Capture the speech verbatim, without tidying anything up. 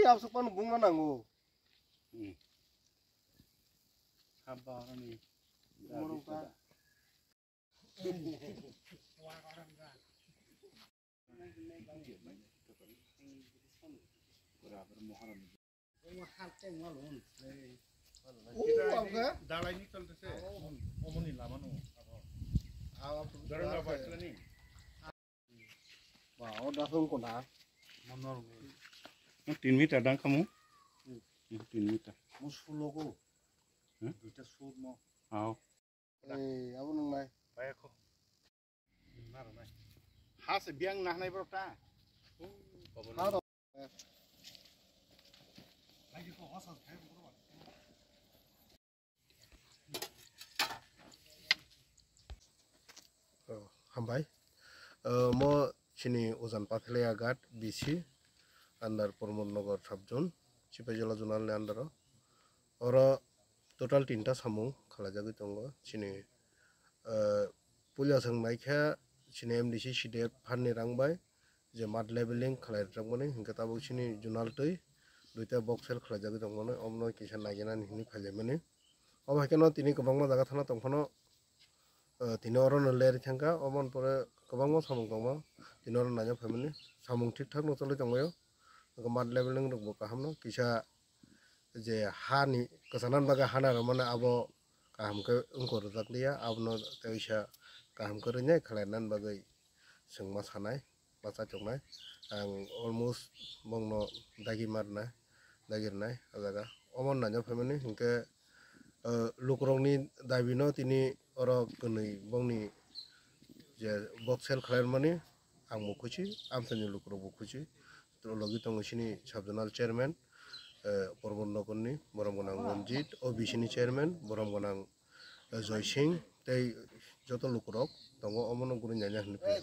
Kapsuk pano bungna nango. Hmm. Haba oroni. Umurung ta. Dalai ni tol dese. Omoni lama no. Dorong na baisla ni. Ba, o da song kona. Tin meter dang kamu? Hmm. Hmm, tin meter. Mo sulo ko. Hmm? Duita sut mo. Aw. Ei, abo nung nai. Bai ko. Ha se biang nahnai borok ta. Ha do. Oh, hambai. Oh, mo chini Ujan Pathalia Ghat, B C, under Pramod Nagar Sub Zone, Sipaijala Zonal ni under o. Oro total tinta samung khalajagwi tongo. Chini, eh, puila chwng naikha chini M D C C D F phan ni rang bai je mud leveling khalai rwjakmani, hinkhe tabuk chini zonal twi duita box sel khlaijagwi tongmani, omono kisa naijaknani hinwi phailaimani. Omo hai kheno tini kwbangma jaga thangna tongphano, eh, tini orono lerwi thangkha, oboni pore kwbangma samung tongma tini oro naina phaimani, samung thik thak no choli tongbaio, mud leveling rokbo kahamno kisa je hani kwchangna bagwi hana rwmani abo kaham khe wngkha rwjakliya, abono teisa kaham khe rwnai khlainan bagwi chwng ma sanai, ma chaituknai. Ang almost bongno dagi ma rwnai, dagi rwnai o jaga. Omo naina phaimani hinkhe, eh, lukurokni dabino tini oro kwnwi bongni je box sel khlai rwmani ang bo khusi, amchaini lukurok bo khusi. Logi tongo chini sub zonal chairman, eh, Pramod Nagarni, borom gwnang Ranjit, O B C ni chairman, borom gwnang, eh, Joy Singh, tei joto lukurok tongo, omono guri nanya hinwi phai.